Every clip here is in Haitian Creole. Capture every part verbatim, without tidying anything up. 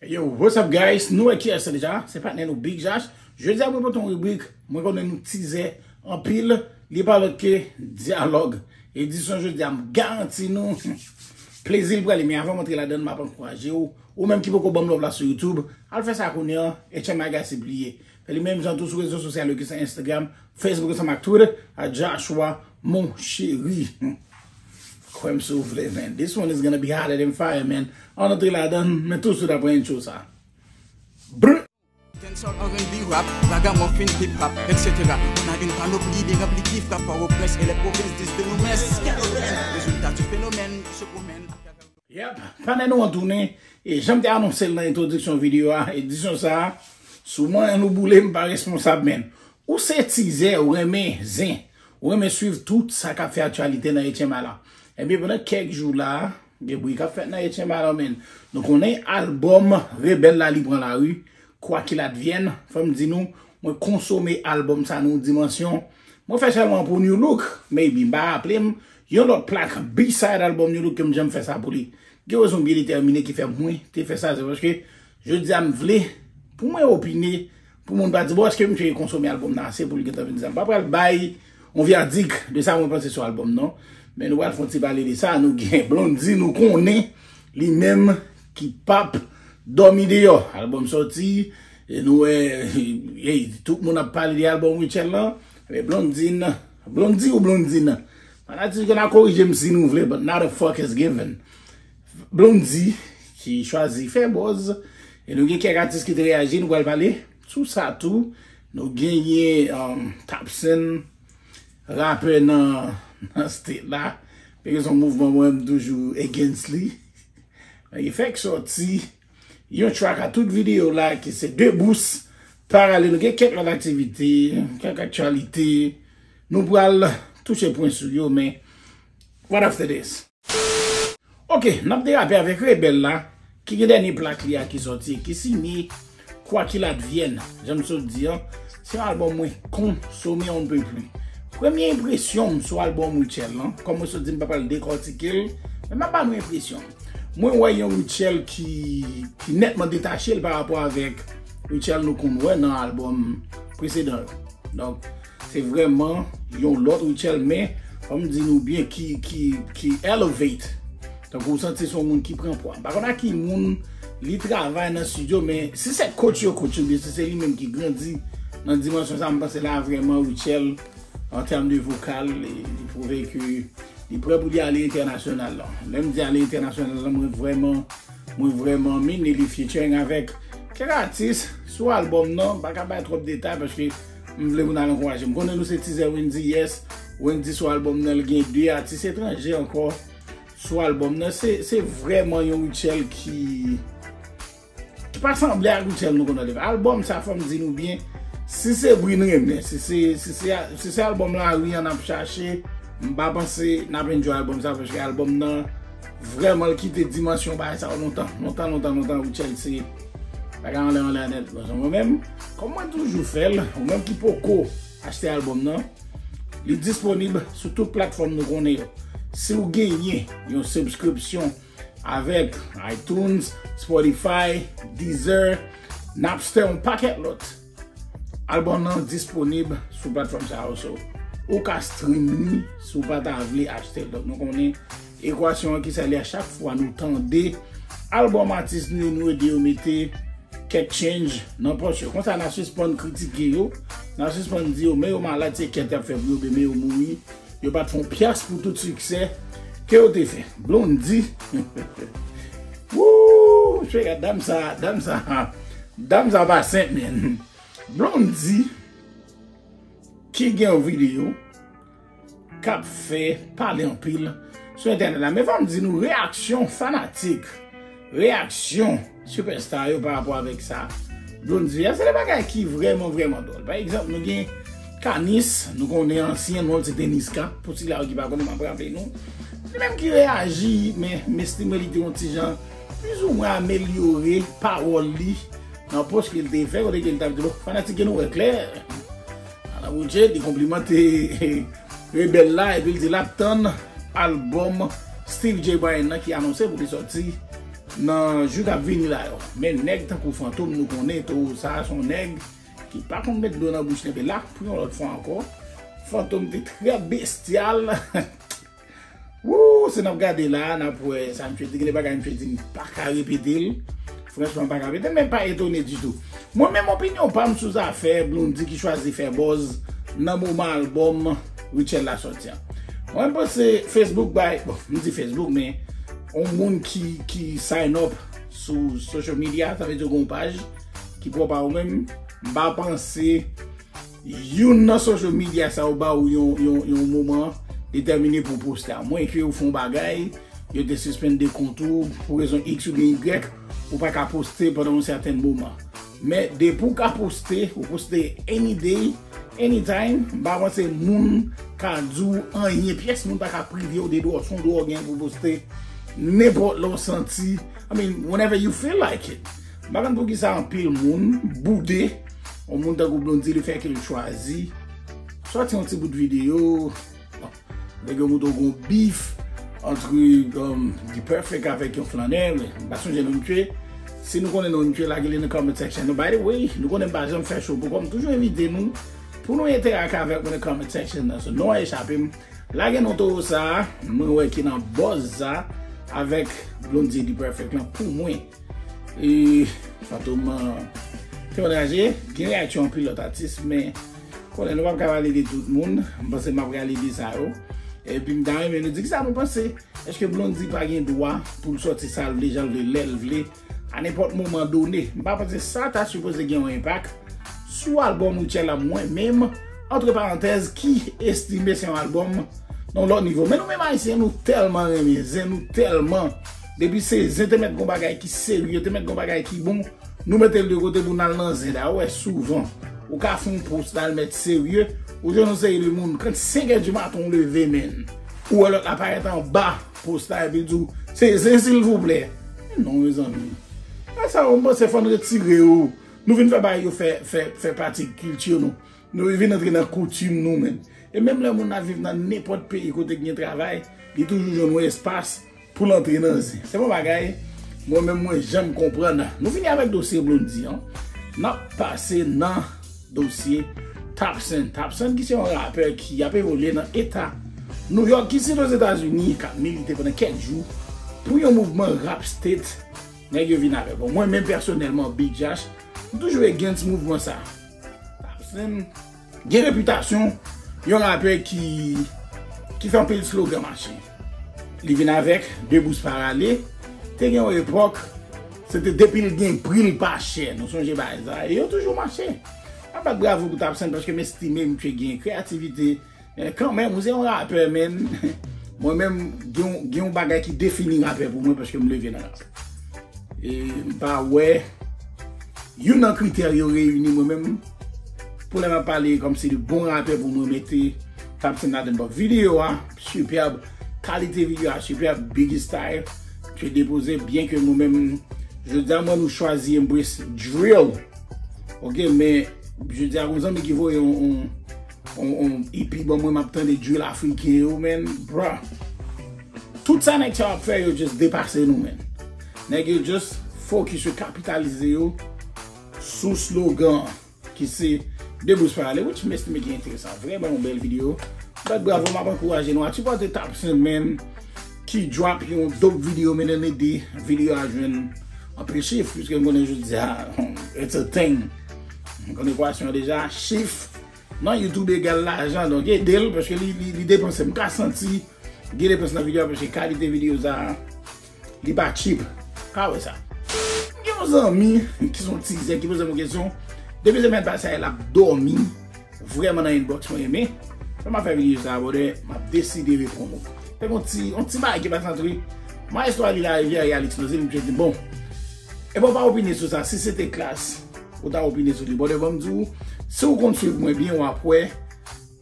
Yo, what's up guys? Nou wè kiyès se deja? Se patnè nou Big Josh. Jodi a mwen pote yon ribrik, mwen konnen nou tizè anpil, li pa lòt ke dyalòg. Edisyon jodi a m garanti nou plezi l prale, men avan m antre ladan l, m ap ankouraje w, ou menm ki poko ban m love la sou YouTube, al fè sa kounye an, H M I Gossip li ye. Fè li menm jan tou sou rezo sosyal yo ki se Instagram, Facebook ansanm ak Twitter, a Joshua Mon Chéri. Kwè m si w vle, man. This one is gonna be hotter than fire, man. Ann antre ladan l, men tou swit apre intro sa. Brr! Dancehall, R and B, rap, ragamuffin, hip hop, et cetera. On a une panoplie des répliques qui frappent Port-au-Prince et les provinces disent de nous, mais résultat du phénomène qui se promène à travers Yep, panè nou an tounen, e jan m te anonse l nan entwodiksyon videyo a, edisyon sa a, si w manyen l ou boule m pa responsab, men ou se tizè, ou renmen zen, ou renmen swiv tout sa k ap fè aktyalite nan H M I la. Ebyen, pandan kèk jou la, gen bri k ap fèt nan H M I la, men nou konnen albòm Rebèl la li pran lari, Quoi qu'il advienne, fò m di nou, mwen konsome albòm sa nan yon dimansyon. Mwen fè sèlman pou New Look, maybe, m pa raple m, yon lòt plak, B-side albòm New Look ke m janm fè sa pou li. Gen rezon byen detèmine ki fè mwen te fè sa, se paske jodi a m vle pou mwen opine, pou moun pa di, bon, èske misye konsome albòm nan ase pou li gentan vin di sa. M pa pral bay yon vyadik de sa mwen panse sou albòm nan, men nou pral fè yon ti pale de sa. Nou gen Blondy, nou konnen li menm ki p ap dòmi deyò. Albòm sòti, e nou wè, hey, tout moun ap pale de albòm Rutshelle lan. Men Blondine, Blondy ou Blondine? Fanatik yo ka korije m si nou vle, but not a fuck is given. Blondy ki chwazi fè buzz. E nou gen kèk atis ki te reyaji, nou pral pale sou sa tou. Nou genyen, um, Tapson, rapè nan, nan state la. Byen ke se yon mouvman mwen menm toujou against li. Men li fèk sòti yon track a tout videyo la ki se De Bous Paralèl. Nou gen kèk lòt aktivite, kèk aktyalite. Nou pral touche pwen sou yo, men what after this? Ok, n ap derape avèk Rebèl la, ki gen dènye plak li a ki sòti, ki sinye Quoi qu'il advienne. Jan m sot di an, se yon albòm mwen konsome on ne peut plus. Premye enpresyon m sou albòm Rutshelle lan, kòm mwen sot di m pa pral dekòtike l, men m ap ba nou enpresyon m. Mwen wè yon Rutshelle ki, ki nètman detache l pa rapò avèk Rutshelle nou konn wè nan albòm presedan yo. Donk, se vrèman yon lòt Rutshelle, men fò m di nou byen ki, ki, ki elevate. Tankou ou santi se yon moun ki pran pwa. M pa konn ak ki moun li travay nan estidyo, men si se coach yo coach li, si se li menm ki grandi nan dimansyon sa, m panse la vrèman Rutshelle, an tèm de vokal, li, li pwouve ke li prè pou li ale entènasyonal la. Lè m di ale entènasyonal la, mwen vrèman, mwen vrèman mean li, li featuring avèk kèk atis sou albòm nan. M pa ka bay twòp detay paske m vle moun al ankouraje. M konnen nou se tizè Wendyy, yes. Wendyy sou albòm nan, l gen de atis etranje ankò sou albòm nan. Se, se vrèman yon Rutshelle ki, ki pa sanble ak Rutshelle nou konn tande. Albòm sa, fò m di nou byen, si se bri n renmen, si se, si se, si se albòm lari an n ap chache, m pa panse n ap enjoy albòm sa, paske albòm nan vrèman l kite dimansyon bagay sa yo lontan, lontan, lontan, lontan. Rutshelle se bagay anlè, anlè nèt. Bon, mwen menm, kòm mwen toujou fè l, ou menm ki poko achte albòm nan, li disponib sou tout platfòm nou konnen yo. Si w genyen yon subscription avèk iTunes, Spotify, Deezer, Napster, yon pakèt lòt, albòm nan disponib sou platfòm sa yo. So, ou ka stream li si w pa ta vle achte l. Donk, nou konnen ekwasyon an ki sa li a, chak fwa nou tande albòm atis nou yo, nou ede yo mete kèk change nan pòch yo. Konsa, n a sispann kritike yo, n a sispann di yo, men yo malad, se kèt y ap fè pou yo, oubyen men yo mouri. Yo pa t fè yon pyas pou tout siksè ke yo te fè. Blondy. Woo! Chwe, dam sa, dam sa, dam sa pa senp, man. Blondy ki gen yon videyo k ap fè pale anpil sou entènèt la. Men fò m di nou, reyaksyon fanatik, reyaksyon sipèsta yo pa rapò avèk sa Blondy a, se de bagay ki vrèman, vrèman dwòl. Pa egzanp, nou gen Kanis, nou konnen ansyen non l se te Niska, pou sila yo ki pa konnen, m ap raple nou. Li menm ki reyaji, men m estime li te yon ti jan plizoumwen amelyore pawòl li nan pòs ke l te fè, kote ke l t ap di, bon, fanatik yo nou wè klè. Alan Roger, li konplimante Rebèl la, epi l di l ap tann albòm Steve J Bryan nan ki anonse pou li sòti nan jou k ap vini la yo. Men nèg tankou Fantom, nou konnen Towo sa a se yon nèg ki pa konn met dlo nan bouch li, men la, pou yon lòt fwa ankò, Fantom te trè bestyal. Woo, si n ap gade la, n ap wè sa misye di, gen de bagay misye di, m pa ka repete l. Franchman, m pa ka repete l, men m pa etone ditou. Mwen menm, opinyon pa m sou zafè Blondy ki chwazi fè buzz nan moman albòm Rutshelle la sòti an. Mwen, m panse Facebook bay, bon, m di Facebook, men yon moun ki, ki sign up sou social media, sa vle di w gen yon paj ki pwòp a ou menm, m pa panse youn nan social media sa yo ba ou yon, yon, yon moman detèmine pou w poste. Amwenke ou fè yon bagay, yo te sispann de kont ou pou rezon X oubyen Y, ou pa ka poste pandan yon sèten moman. Men depi w ka poste, ou poste any day, anytime, m pa panse moun ka di w anyen, pyès moun pa ka prive w de dwa, se yon dwa w gen pou poste nenpòt lè w santi, I mean, whenever you feel like it. M pa konn poukisa anpil moun boude, yon moun tankou Blondy, le fè ke l chwazi sòti yon ti bout videyo, bon, nèg yo montre w gon bif antre, um, D-Perfect avèk yon flannè, men m pa sonje non misye. Si nou konnen non misye, lage li nan comment section. Nou, by the way, nou konnen m pa janm fè show pou kò m, m toujou envite nou pou nou enterake avèk mwen nan comment section nan. So, non an echape m. Lage non Towo sa a, mwen wè ki nan buzz sa avèk Blondy D-Perfect lan pou mwen. E Fantom, uh, te anraje, gen reyaksyon anpil lòt atis, men konnen nou p ap ka pale de tout moun, m panse m ap rale de sa yo. Epi m ta renmen nou di kisa nou panse. Èske Blondy pa gen dwa pou l sòti sa l vle, jan l vle, lè l vle, a nenpòt moman done? M pa panse sa ta sipoze gen yon enpak sou albòm Rutshelle la, mwen menm, antre parantèz, ki estime se yon albòm nan yon lòt nivo. Men nou menm Ayisyen, nou tèlman renmen zen, nou tèlman, depi se zen te mèt gon bagay ki serye, te mèt gon bagay ki bon, nou mete l de kote pou n al nan zen. Dayè, ou wè souvan, ou ka fè yon post, l al mèt serye, ou jwenn yon seri de moun, kanti senk è di maten, ou leve, men ou wè lòt la parèt anba post la, epi l di w, se zen, silvouplè. Men non, mezanmi. E sa yo, m panse fò n retire yo. Nou vin fè bagay yo fè, fè, fè pati kilti nou. Nou vin antre nan koutim nou, men. E menm lè moun nan viv nan nenpòt peyi kote k gen travay, li toujou jwenn yon espas pou l antre nan zen. Se bon bagay, mwen menm mwen janm konprann. Nou fini avèk dosye Blondy an. N ap pase nan dosye Tapson. Tapson ki se yon rapè ki ap evolye nan eta New York, ki sit Ozetazini, k ap milite pandan kèk jou pou yon mouvman rap state. Nèg yo vin avè. Bon, mwen menm pèsonèlman, Big Josh, m toujou against mouvman sa. Tapson gen repitasyon yon rapè ki, ki fè anpil slogan mache. Li vin avèk De Bous Parale. Te gen yon epòk, se te depi l gen pri l pa chè. Nou sonje bagay sa. E yo toujou mache. N ap bat bravo pou Tapson paske m estime misye gen kreyativite. Men kanmenm, ou se yon rapè, men mwen menm, gen yon, gen yon bagay ki defini rapè pou mwen paske m leve nan rap. E m pa wè youn nan kritè yo reyini mwen menm. Pou lè m ap pale kòmsi de bon rapè pou mwen mete Tapson ladann. Bon, videyo a, sipèb. Kalite videyo a, sipèb. Biggie Style. Te depoze, byen ke mwen menm, jodi a, mwen, nou chwazi Embrace Drill. Ok, men, jodi a, gon zanmi ki voye yon, yon, yon, yon E P ban mwen, m ap tande drill afriken yo, men, bruh. Tout sa nèg sa yo ap fè, yo just depase nou, men. Nèg yo just focus, yo kapitalize yo sou slogan ki se De Bous Parale, which m estime ki enteresan. Vrèman yon bèl videyo. Bat bravo, m ap ankouraje nou a sipòte Tapson, men, ki drop yon dope videyo, men nan ede videyo a jwenn anpil chif, piske m konnen jodi a, it's a thing. M konnen ekwayon an deja, chif nan YouTube egal lajan, donk ede l, paske li, li, li depanse. M ka santi gen depans nan videyo a, paske kalite videyo sa, li pa cheap. Ka wè sa. M gen yon zanmi ki se yon tizè ki poze m yon kesyon. Depi semèn pase a, l ap dòmi vrèman nan inbox mwen, men lè m ap fè videyo sa, brother, m ap deside reponn ou. Se yon ti, yon ti bagay ki pase antre Maestro Ali Larivière e Alix Lozil, m te di, bon, e bon, pa opine sou sa, si se te Klass, ou ta opine sou li. Brother, ban m di w, si w konn swiv mwen byen, w ap wè,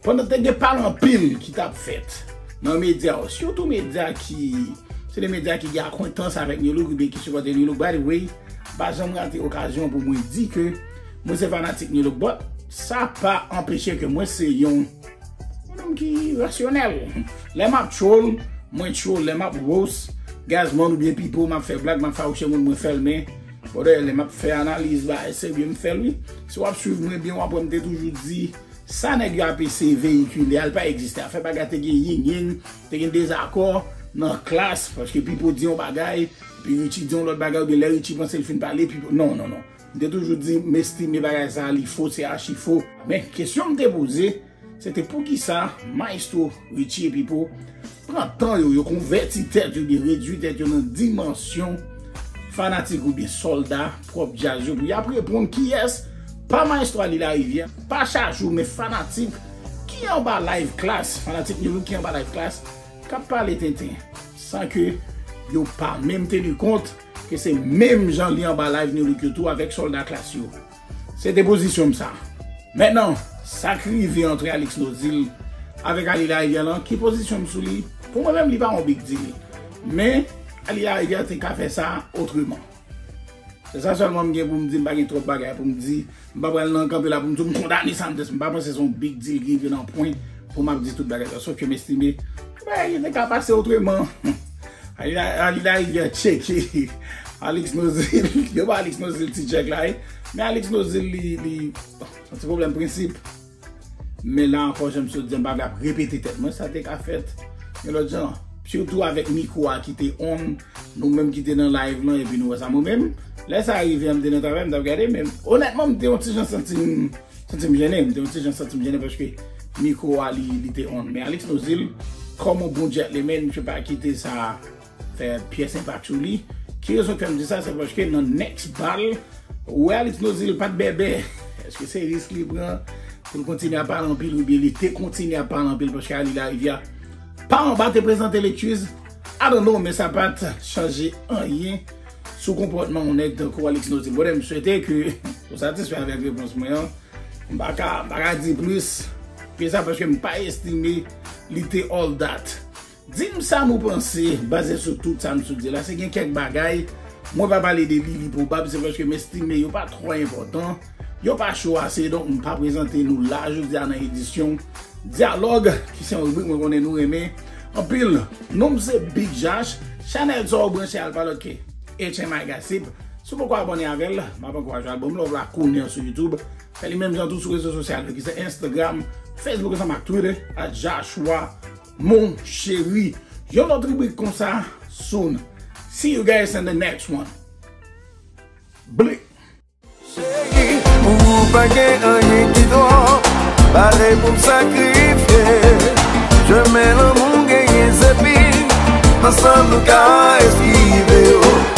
pandan te gen pale anpil ki t ap fèt nan medya yo, sitou medya ki, se de medya ki gen akwentans avèk New Look oubyen ki sipòte New Look. By the way, pa janm rate okazyon pou mwen di ke mwen se fanatik New Look, but sa pa anpeche ke mwen se yon, yon nonm ki rasyonèl. Lè m ap troll, mwen troll. Lè m ap roast, Gazman oubyen Pipo, m ap fè blag, m ap fawouche moun, mwen fè l, men bòdè, lè m ap fè analiz bagay serye, m fè l wi. Si w ap swiv mwen byen, w ap wè m te toujou di sa nèg yo ap eseye veyikile a, l pa egziste. Afè bagay te gen yin yin, te gen dezakò nan klas, paske Pipo di yon bagay, epi Richie di yon lòt bagay, oubyen lè Richie panse l fin pale, Pipo, non, non, non. M te toujou di, m estime bagay sa a, li fo, se achi fo. Men, kesyon m te poze, se te poukisa Maestro Richie e Pipo pran tan yo, yo konvèti tèt yo, oubyen redui tèt yo nan dimansyon fanatik oubyen sòlda pwòp djaz yo, pou y ap reponn kiyès, pa Maestro Ali Larivière, pa Chachou, men fanatik ki anba Live Class, fanatik New Look ki anba Live Class, k ap pale tenten, san ke yo pa menm teni kont ke se menm jan li anba Live New Look yo tou avèk sòlda Class yo. Se te pozisyon m sa. Mentnan, sa k rive antre Alix Nozil avèk Ali Larivière lan, ki pozisyon m sou li? Pou mwen menm, li pa yon big deal. Men, Ali Larivière te ka fè sa otreman. Se sa sèlman m gen pou m di, m pa gen twòp bagay pou m di. M pa pral nan kanpe la pou m di w m kondane sa, m te, m pa panse se yon big deal ki rive nan pwen pou m ap di tout bagay sa. Sòf ke m estime bagay yo te ka pase otreman. Ali, Ali Larivière tcheke Alix Nozil. Yo ba Alix Nozil ti tchèk la, wi. Men Alix Nozil, li, li, yon ti pwoblèm prensip. Men la ankò, jan m sot di, m pa vle ap repete tèt mwen, sa te ka fèt yon lòt jan. Sitou avèk mikwo a ki te on, nou menm ki te nan live lan, epi nou wè sa. Mwen menm, lè sa rive a, m te nan travay, m t ap gade, men onètman, m te yon ti jan santi m, santi m jennen, m te yon ti jan santi m jennen paske mikwo a, li, li te on. Men Alix Nozil, kòm yon bon gentleman, misye pa kite sa fè pyès enpak sou li. Ki rezon k fè m di sa? Se paske nan next battle, ou wè Alix Nozil pa t bèbè. Èske se risk li pran pou l kontinye ap pale anpil oubyen li te kontinye ap pale anpil paske Ali Larivière pa anba te prezante lektiz? I don't know, men sa pa t chanje anyen sou konpòtman yon nèg tankou Alix Nozil. Brother, m swete ke ou satisfè avèk repons mwen an. M pa ka, m pa ka di plis ke sa paske m pa estime li te all that. Di m sa nou panse, baze sou tout sa m sot di la. Si gen kèk bagay, mwen pa pale de li, li pwobab, se paske m estime yo pa twò enpòtan, yo pa cho ase, donk m pa prezante nou la jodi a nan edisyon Dyalòg, ki se yon ribrik mwen konnen nou renmen anpil. Non m se Big Josh, chanèl sa w branche a l pa lòt ke H M I Gossip. Si w poko abòne avè l, m ap ankouraje w al ban m love la kounye a sou YouTube. Fè li menm jan tou sou rezo sosyal yo, ki se Instagram, Facebook, ansanm ak Twitter, at Joshua Mon Chéri. Yon lòt ribrik konsa, soon. See you guys in the next one. Blik. Cheri, pou ou pa gen anyen ki twòp, pare pou m sakrifye. Chemen lanmou genyen se pi, ansanm nou ka eskive yo.